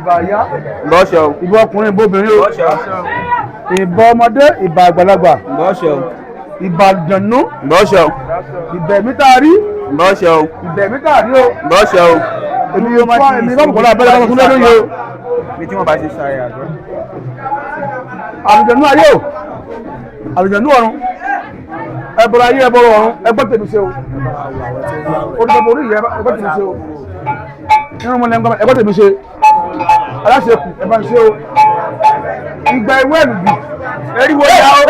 Ìbà ìyá. Bọ́ṣọ. Ìbà ọkùnrin, ìbà obìnrin o. Bọ́ṣọ. Ìbà ọmọdé, ìbà àgbàlagbà. Bọ́ṣọ. Ìbà àlùjànnú. Bọ́ṣọ. Ìbà ẹ̀mí tá a rí. Bọ́ṣọ. Ìbà ẹ̀mí tá a rí o. Bọ́ṣọ. Èmi yóò máa èmi bá Bùkọ́lá abẹ́rẹ́ bá tún lẹ́nu yìí o. Bí tí wọ́n bá ṣe sáré àgbọ̀. Àlùjànnú ayé o, àlùjànnú ọ̀run, ẹbọra ayé, ẹbọra ọ̀run, ẹgbẹ́ tèmi ṣe o. Olùdókòwò orí ìyá, ẹgbẹ́ tèmi ṣe o. Irun mọ́lẹ̀ ẹgbẹ́ tèmi ṣe. Aláṣẹ kù ẹ bá ń ṣe o. Ìgbà ìwé ẹ̀lùbì. Eriwo ya o.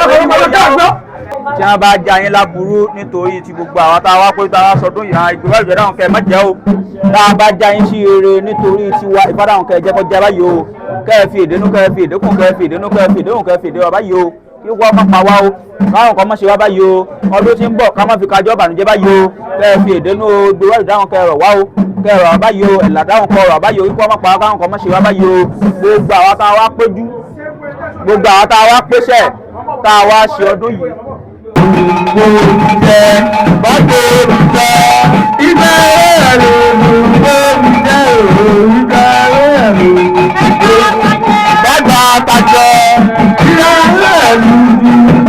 Tí wọ́n bá já yín láburú nítorí ti gbogbo àwọn tá a wá pé tá a wá sọdún yìí, àwọn ìgbéwà ìjọba dáhùn kẹ́ ẹ má jẹ́ o. Tá a bá já yín sí rere nítorí tiwa, ìfádáhùn kẹ́ ẹ jẹ́ kó jẹ́ báyìí o. Kẹ́ ẹ fi ìdénú, kẹ́ ẹ fi ìdékùn, kẹ́ ẹ fi ìdénú, kẹ́ ẹ fi ìdéhùn, kẹ́ ẹ fi ìdéwà báyìí o. Kí wọ́n má pa wá o, káwọn kan má ṣe wá báyìí o. Ọdún tí ń bọ̀, ká má fi kájọ́ bànújẹ́ báyìí o. Kẹ́ ẹ fi ìdénú o, ìgbéwà ìdáhùn kẹ́ ẹ rọ̀ wá o, kẹ́ ẹ rọ̀ wá báyìí o. Ẹ̀là dáhùn kẹ́ ẹ rọ̀ wá báyìí o. Kí wọ́n má pa wá, káwọn kan má ṣe wá báyìí o. Gbogbo àwọn tá a wá péjú, gbogbo àwọn tá a wá pèsè, tá a wá ṣe ọdún yìí. Bàbá àtàjọ ìrẹ̀lẹ̀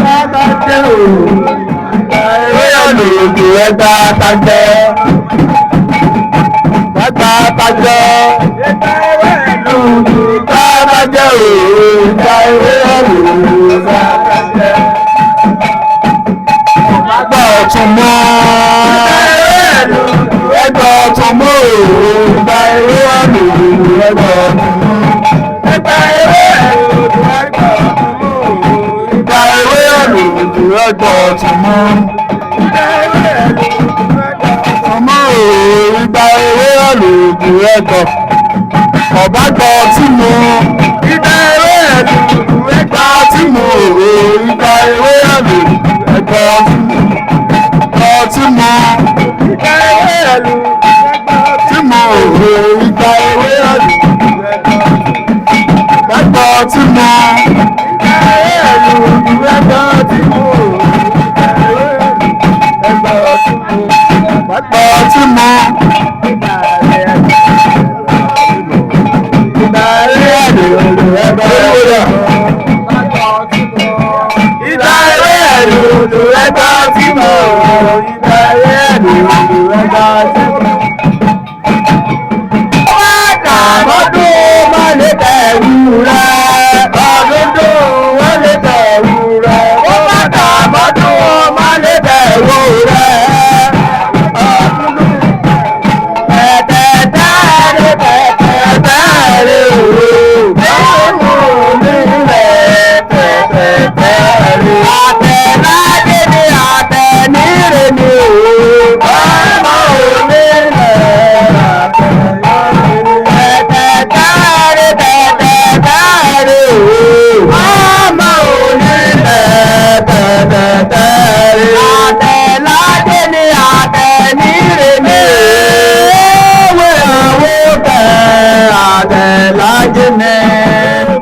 bàbá jẹ́ òun lòdù ẹgbà àtàjẹ. Bàbá àtàjọ lòdù bàbá jẹ́ òun ìgbà ìwé lòdù bàbá jẹ́. Ẹgbà ọ̀tún mọ́. Ẹgbà ọ̀tún mọ́ òun ìgbà ìwé lòdù ẹgbà ọ̀tún mọ́. Ẹgbà ìwé lòdù ẹgbà ọ̀tún mọ́. Ìgbà ìwé lòdù ẹgbà ọ̀tún mọ́. Ọmọ òòrùn ìgbà ewé ọ̀lùkù ẹ̀gọ́ ọ̀bá gbọ́ tí mo ìgbà ewé ọ̀lùkù ẹ̀gbà tí mo ìgbà ewé ọ̀lùkù ẹ̀gbọ́ tí mo ìgbà ewé ọ̀lùkù tí mo ìgbà ewé ọ̀lùkù ẹ̀gbọ́ tí mo ìgbà ewé ọ̀lùkù ẹ̀gbọ́ tí mo ẹ̀gbọ́ tí mo.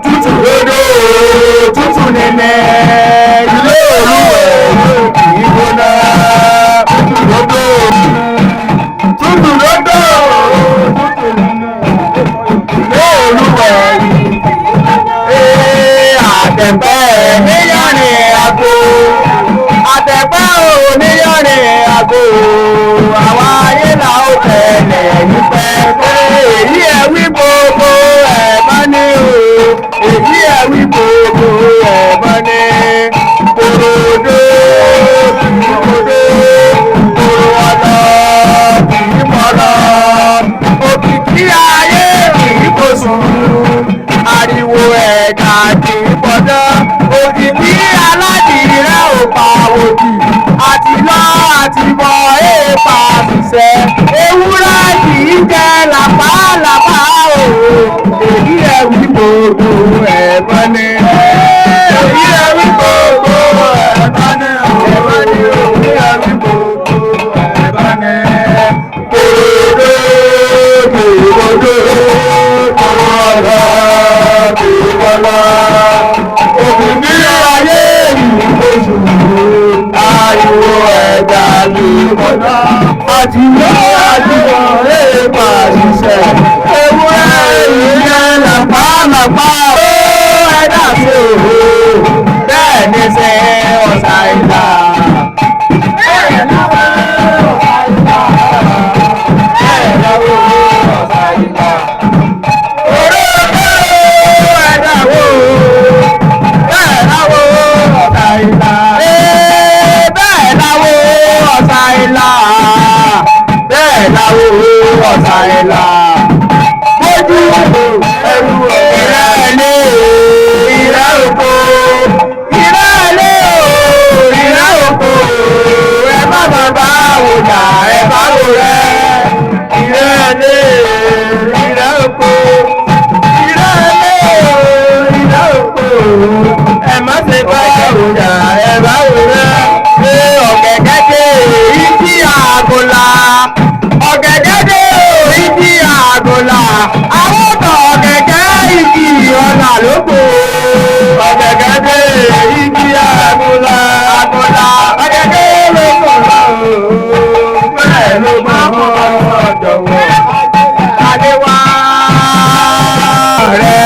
Tútù lódò, tútù nínú ilé olúwẹ̀ kì í gbóná. Tútù lódò, tútù lódò, tútù nínú ilé olúwẹ̀. Àtẹ̀pẹ́ níyànjú àgbo, àtẹ̀pẹ́ ò níyànjú àgbo, àwa ayé là ó tẹ̀lé nípẹ́. Èyí ẹ̀ wí gbogbo ẹ̀ bá ní o, èyí ẹ̀ wí gbogbo ẹ̀ bá ní. Kòròdó kòròdó kòrò ọ̀nà kì í mọ̀nà, òkìkí ayé kì í kò sùn, ariwo ẹ̀ka kì í pọ̀jọ́, òkìkí aládìrẹ́ ò pa òdì, àti lọ àti bọ̀ èèpà ṣiṣẹ́, ewúrẹ́ kì í jẹ làpálàpá o. Èyí ẹ̀ wí gbogbo ẹ̀ mọ́ ni. Èyí ẹ̀ wí gbogbo ẹ̀ mọ́ ni. Èyí ẹ̀ wí gbogbo ẹ̀ mọ́ ni. Kòròdó kòròdó kòròdó kòròdó òmìnira ayé ìlú oṣù, ariwo ẹ̀dá ní mọ̀nà, àti lọ́ àti wọ́n lè pa ṣiṣẹ́, ewúrẹ́ ìyẹn. pa ó ẹ̀dá sí òhò bẹ́ẹ̀ ni ṣe ọ̀sà ìlà. Bẹ́ẹ̀ láwo ọ̀sà ìlà. Bẹ́ẹ̀ láwo ọ̀sà ìlà. Òrókò ẹ̀dá wo bẹ́ẹ̀ láwo ọ̀sà ìlà. Bẹ́ẹ̀ láwo ọ̀sà ìlà. Bẹ́ẹ̀ láwo ọ̀sà ìlà. Bójú ẹrù ìrẹ́lẹ̀ ìrẹ́ oko ìrẹ́lẹ̀ ìrẹ́ oko ẹ má má bá wò dà ẹ bá wò rẹ ìrẹ́lẹ̀ ìrẹ́ oko ìrẹ́lẹ̀ ìrẹ́ oko ẹ má ṣe bá wò dà ẹ bá wò rẹ ṣé ọ̀gẹ̀dẹ̀ dé ìdí àgùnlà ọ̀gẹ̀dẹ̀ dé ìdí àgùnlà àwọn ọ̀tọ̀ ọ̀gẹ̀dẹ̀ ìdí ọ̀nà lóko ọ̀gẹ̀dẹ̀ dé ìdí àgùnlà àgùnlà ọ̀gẹ̀dẹ̀ ló mọ̀ lọ́wọ́ bẹ́ẹ̀ ló mọ̀ ọ́ jọ̀wọ́ adéwà rẹ̀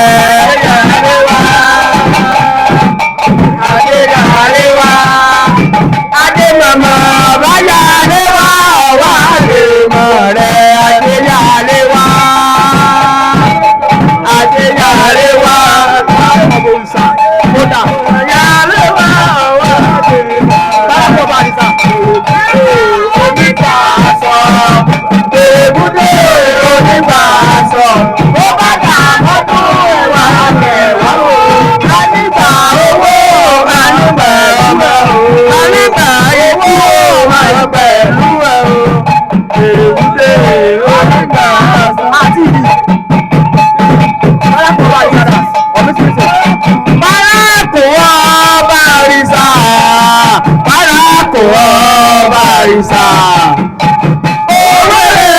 adéwà adéwà adé màmá báyà adéwà ọ̀wá àlèmọ̀ rẹ̀ adéyà adéwà adéyà adéwà kódà adéwà ọ̀wá àlèmọ̀ báyà bá àdìsá onígbà sọ èbúdé onígbà sọ ó bá dà mọ́tò wà kẹwàá o ànígbà owó ànígbà ọmọ o ànígbà owó ànígbà ẹ̀lú ẹ̀ o èbúdé onígbà sọ. Àti ìdí Bárakò ọba àrìsà, bárakò ọba àrìsà. Olóyè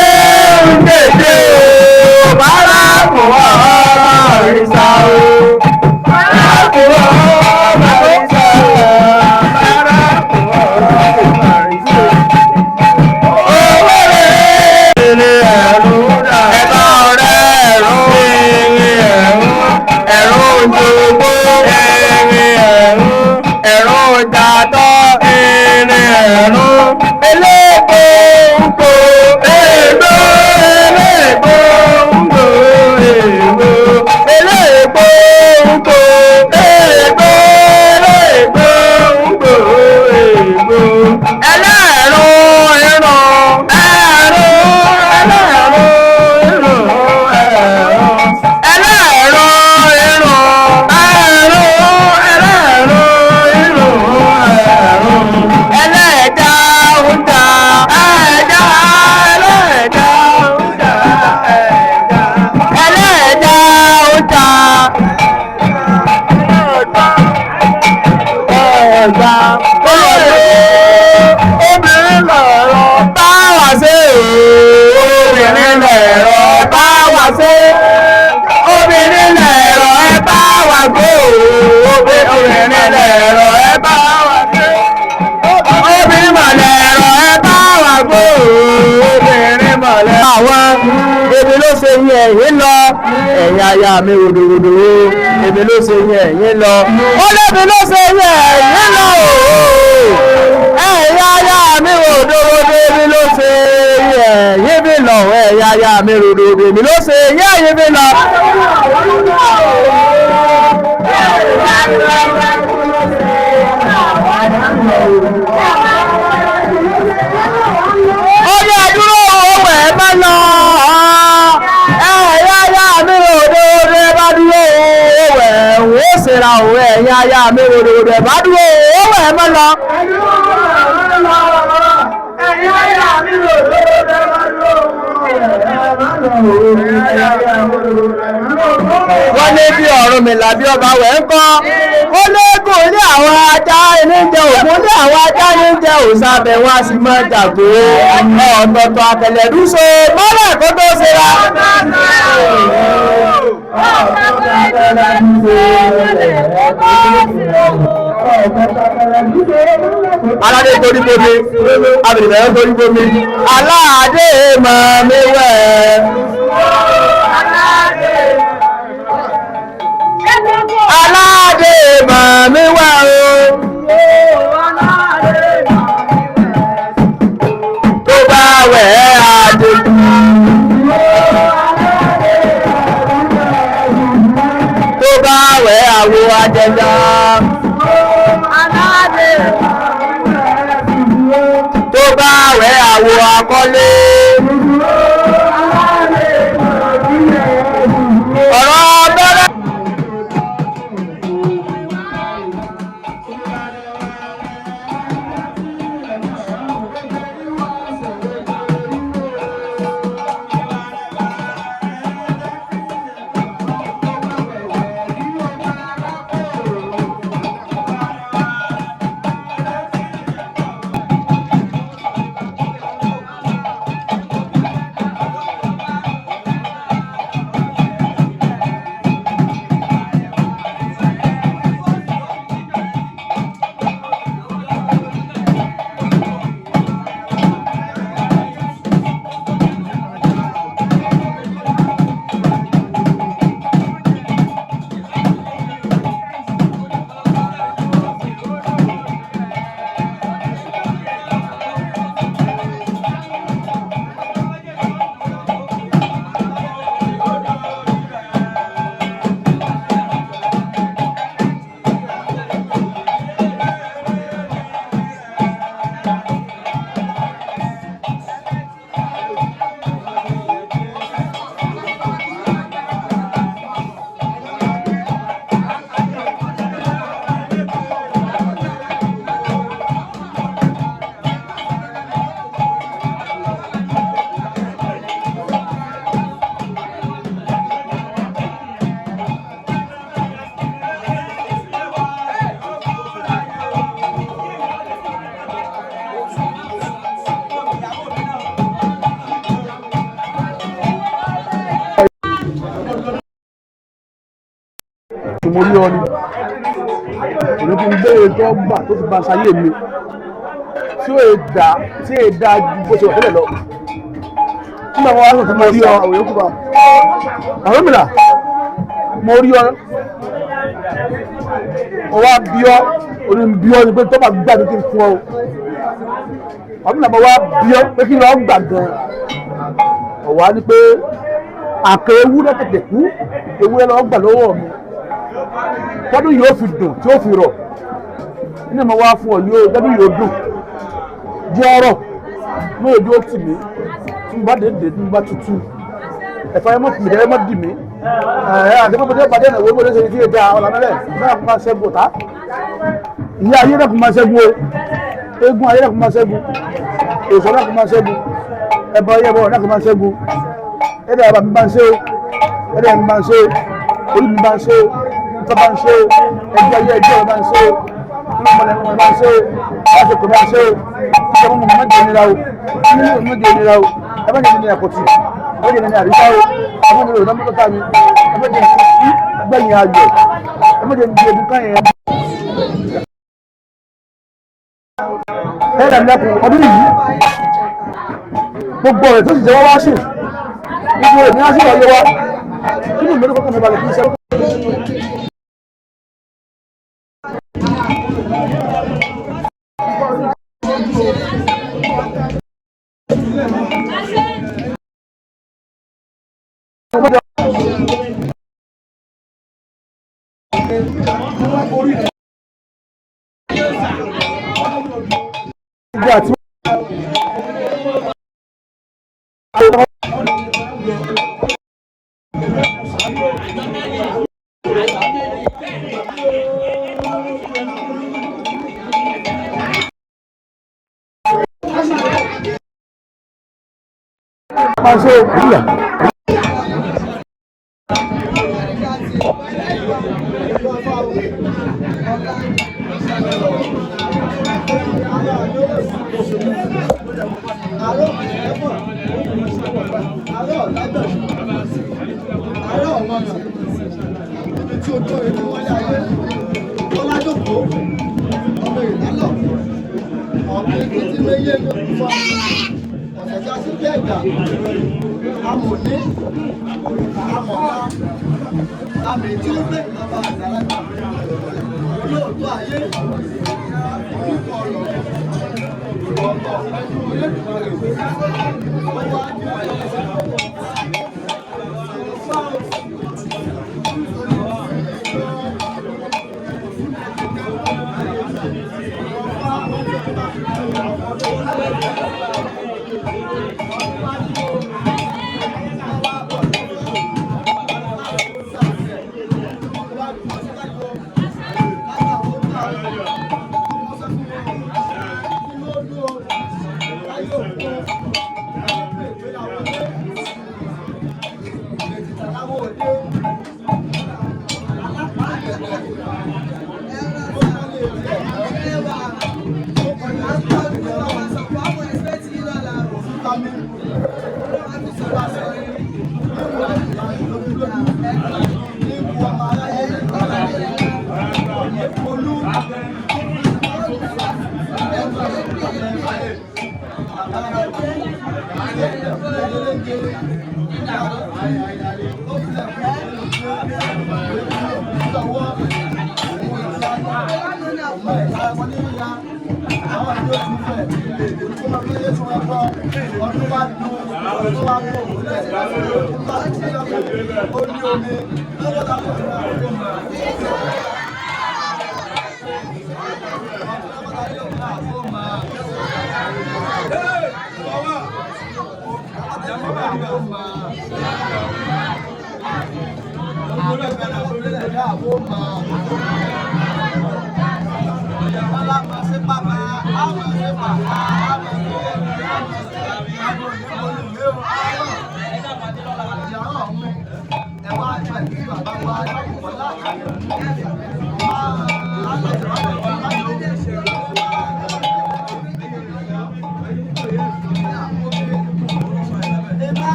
ń dèdè o, bárakò ọba àrìsà o. Bárakò ọba àrìsà, bárakò ọba àrìsà. Olóyè ẹ̀rù dà. Ẹ̀bá ọ̀rẹ́ ẹ̀rù ẹ̀rù ẹ̀rù òjògbó ẹ̀rù ẹ̀rù jàtọ̀ ẹ̀rù elépo ńkò ègbó elépo ńkò ègbó elépo ńkò ègbó elépo ńkò ègbó ẹlẹ́rù ìrùn ẹ̀rù ẹlẹ́rù ìrùn ẹ̀rù ẹlẹ́rù ìrùn ẹ̀rù ẹlẹ́rù ìrùn ẹ̀rù ẹlẹ́ẹ̀dá ń dà ẹ̀dá ẹlẹ́ẹ̀dá ń dà ẹ̀dá ẹlẹ́ẹ̀dá ń dà ẹ̀dá obìnrin lọ̀rọ̀ bá wà sí obìnrin lẹ̀rọ bá wà sí obìnrin lẹ̀rọ ẹ bá wà gbó obìnrin lẹ̀rọ ẹ bá wà sí obìnrin mà lẹ̀rọ ẹ bá wà gbó obìnrin mà lẹ̀rọ. Àwọn èmi ló ṣe yín ẹ̀yìn lọ ẹ̀yìn aya mi ròdòròdò o èmi ló ṣe yín ẹ̀yìn lọ ó lémi ló ṣe yín ẹ̀yìn lọ o ẹ̀yìn aya mi ròdòròdò èmi ló ṣe yín ẹ̀yìn mi lọ ẹ̀yìn aya mi ròdòròdò èmi ló ṣe yín ẹ̀yìn mi lọ. Ó ní ẹdúró owó ẹ má lọ ẹ̀yà aya mi ròdòdò ẹ bá dúró owó ẹ wò ó ṣèrà òun ẹ̀yà aya mi ròdòdò ẹ bá dúró owó ẹ má lọ. Wọ́n ní bí ọ̀run mi làbí ọba wẹ̀ ń kọ́ ó léegun ní àwọn ajá ní jẹ ògún ní àwọn ajá ní jẹ òsàbẹ̀ wọn a sì máa jàgbó ọ̀tọ̀ọ̀tọ̀ àtẹ̀lẹ̀dúnṣe mọ́lẹ̀ kó tó ṣe ra. Aládé torí bomi, abìrìbẹ̀rẹ̀ torí bomi, aláàdé mọ̀ mi wẹ̀. Àwo àjẹjà. Tó bá wẹ̀ àwo akọ́lé. Ọ̀rọ̀ bẹ́rẹ̀. Tí mo rí ọ ni òní kí n béèrè tó gbà tó fi ba ṣayé mi tí ó dá tí è dá ju bó ṣe wà tẹ́lẹ̀ lọ. Nígbà wọn wá sọ tí mo rí ọ àwọn mìíràn mo rí ọ mo wá bí ọ òní ń bí ọ ni pé tó bá gbà mí kí n fún ọ o àwọn mìíràn mo wá bí ọ pé kí n lọ gbà gan ọ̀wá ni pé àkè ewúrẹ́ tètè kú ewúrẹ́ lọ gbà lọ́wọ́ mi tọdún yóò fi dùn tí ó fi rọ̀ nínú ìmọ̀ wá fún ọ yóò tọdún yóò dùn jẹ́ ọ̀rọ̀ mú èdè ó tì mí tí mo bá dédé tí mo bá tutù ẹ̀fọ́ ẹ mọ̀ tì mí ẹ mọ̀ dì mí ẹ̀ àti pé bàdé ẹ̀nà wo bó ṣe ti dá ọ̀là mẹ́lẹ̀ náà kó máa ṣẹ́gun ọ̀tá ìyá ayé náà kó máa ṣẹ́gun o eégún ayé náà kó máa ṣẹ́gun èso náà kó máa ṣẹ́gun ẹbọ ayé ẹbọ náà kó máa ṣẹ́gun ẹ̀dẹ̀ bàbá mi bá ń ṣe o ẹ̀dẹ̀ mi bá ń ṣe o orí mi bá ń ṣe o nǹkan bá ń ṣe o ẹgbẹ́ ayé ẹgbẹ́ bá ń ṣe o inú mọ̀lẹ́ mọ̀ bá ń ṣe o aṣọ bá ń ṣe o ìjọba mọ̀ mọ̀ jẹ́ nira o inú mọ̀ jẹ́ nira o ẹ bá jẹ́ nira kòtì ẹ bá jẹ́ nira àríṣà o ẹ bá jẹ́ nira òdàmọ́tò mi ẹ bá jẹ́ nira gbẹ̀yìn ayọ̀ ẹ bá jẹ́ nira egun káyẹ̀. Ẹ dàbí lẹ́kùn ọdún yìí gbogbo ọ̀rẹ́ tó sì jẹ́ wọ́n wá sí gbogbo rẹ̀ ní wá sí ọ̀yẹ́ wa kí ni ìmọ̀lẹ́ kọ́kọ́ mi balẹ̀ kí n ṣe. Ìgbà tí máa ṣe ìlà.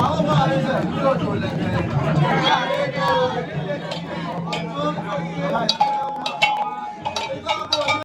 Àwọn ọmọ rẹ̀ sẹ̀ ní odò lẹ̀kẹ̀.